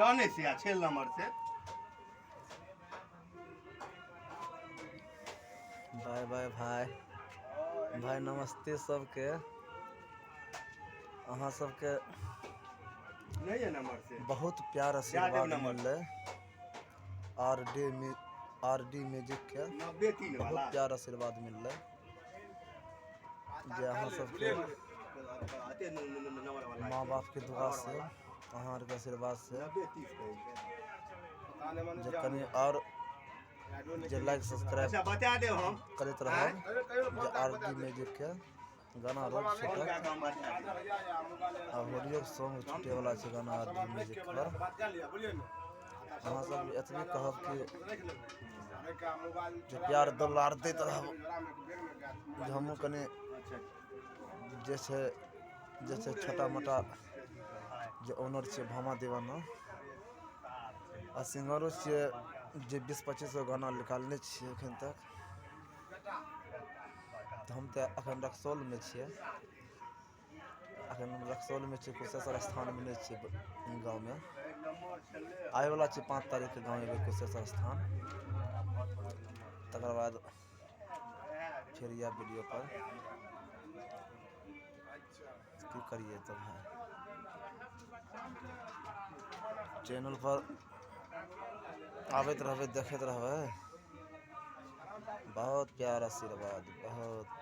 जानै से आ छेल नंबर से। बाय बाय भाय, भाय नमस्ते सबके। अहाँ सबके नहीं है नंबर से बहुत प्यार देब आशीर्वाद नंबर। मिललै आर डी म्यूजिक के 93 बहुत वाला प्यार आशीर्वाद मिललै जे अहाँ सबके आते नंबर वाला माँ बाप के दुआ से, अहाँ आरके आशीर्वाद से 90 30 कहै छै। जे कनि और जे लाइक सब्सक्राइब अच्छा, बता देब हम। करैत रहब जे आर डी म्यूजिक के गाना रोज फोन छूटत। कए कऽ हम बता देब। आ होलियोके सॉन्ग छूटैवला छै गाना आर डी म्यूजिक पर। अहाँ सब एतबे कहब कि जे प्यार दुलार दैत रहब जे हमहूँ कनि अच्छा जे छै जे छै छोटा मोटा जे ऑनर छियै भामा दीवाना आ सिंगरो छियै जे 20-25 गो गाना निकालने छियै एखन तक। तऽ हम तऽ एखन रक्सौलमे छियै, एखन हम रक्सौलमे छियै, कुशेश्वर स्थानमे नहि छियै। गाँवमे आबैवला छियै, 5 तारीखके गाँव अयबै कुशेश्वर स्थान, तकर बाद फेर इएह वीडियो पर की करिए। तऽ भाय, चैनल पर आबैत रहबै, देखैत रहबै। बहुत प्यार आशीर्वाद, बहुत।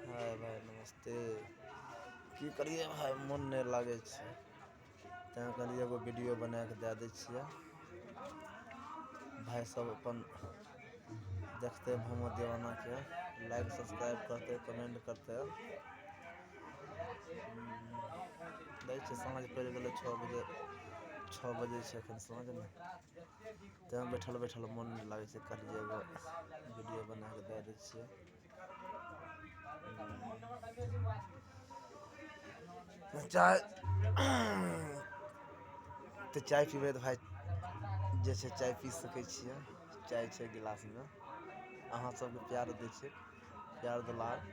हाय भाय, नमस्ते। की करिए भाय, मोन नहि लागै छै, तैँ कहलियै एगो वीडियो बना कऽ दए दै छियै। भाय सब अपन देखते भोमो दीवानाके, लाइक सब्सक्राइब करतै, कमेंट करतै। दै छै, साँझ पड़ि गेलै, 6 बजे, 6 बजे छै एखन साँझमे। तैँ बैठल बैठल मोन नहि लागै छै, कहलियै एगो वीडियो बना कऽ दए दै छियै। चाय तऽ चाय पीबै तऽ भाय जे छै चाय पी सकै छियै, चाय छै गिलासमे। अहाँ सबके प्यार दै छै, प्यार दुलार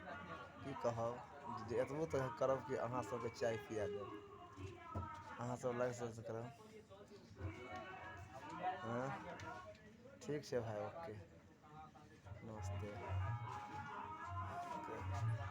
की कहब जे एतबो तऽ करब कि अहाँ सबके चाय पिया देब। अहाँ सब लाइक सब्सक्राइब करब। हँ, ठीक छै भाय, ओके, नमस्ते, ओके।